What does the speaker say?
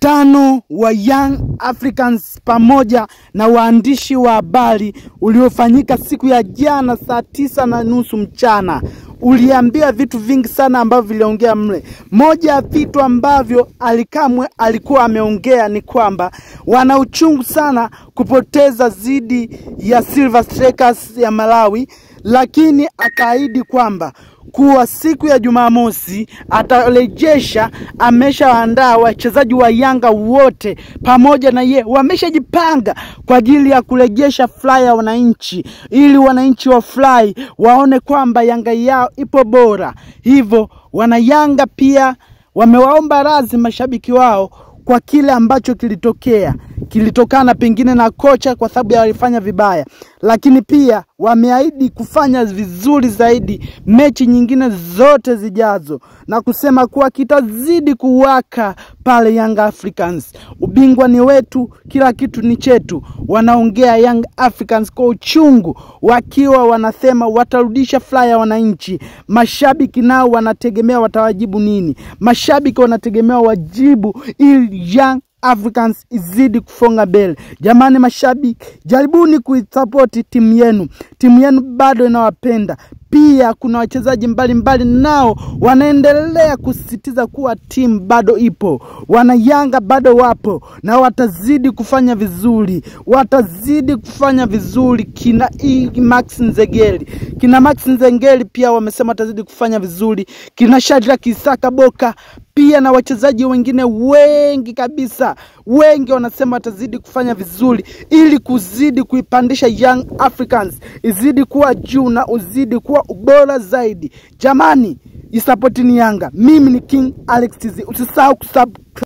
Mkutano wa Young Africans pamoja na waandishi wa habari uliofanyika siku ya jana saa 9:30 mchana uliambia vitu vingi sana ambavyo viliongea mle. Moja ya vitu ambavyo Alikamwe alikuwa ameongea ni kwamba wana uchungu sana kupoteza zidi ya Silver Strikers ya Malawi, lakini akaahidi kwamba kuwa siku ya Jumamosi atarejesha. Ameshaandaa wachezaji wa Yanga wote pamoja na ye wameshajipanga kwa ajili ya kurejesha fly ya wananchi, ili wananchi wa fly waone kwamba Yanga yao ipo bora. Hivyo wana Yanga pia wamewaomba radhi mashabiki wao kwa kile ambacho kilitokea. Kilitokana pengine na kocha kwa sababu alifanya vibaya, lakini pia wameahidi kufanya vizuri zaidi mechi nyingine zote zijazo na kusema kuwa kitazidi kuwaka pale Young Africans. Ubingwa ni wetu, kila kitu ni chetu. Wanaongea Young Africans kwa uchungu wakiwa wanasema watarudisha fly ya wananchi. Mashabiki nao wanategemea watawajibu nini? Mashabiki wanategemea wajibu ili Young Africans izidi kufonga mbele. Jamani mashabiki, jaribuni kuisupport timu yenu. Timu yenu bado inawapenda. Pia kuna wachezaji mbalimbali nao wanaendelea kusisitiza kuwa timu bado ipo. Wana Yanga bado wapo na watazidi kufanya vizuri. Watazidi kufanya vizuri kina Max Nzengeli. Kina Max Nzengeli pia wamesema watazidi kufanya vizuri. Kina Shadrack Isaka Boka pia na wachezaji wengine wengi kabisa. Wengi wanasema watazidi kufanya vizuri ili kuzidi kuipandisha Young Africans izidi kuwa juu na uzidi kuwa ubora zaidi. Jamani, isupportini Yanga. Mimi ni King Alex TZ. Usisahau kusubscribe.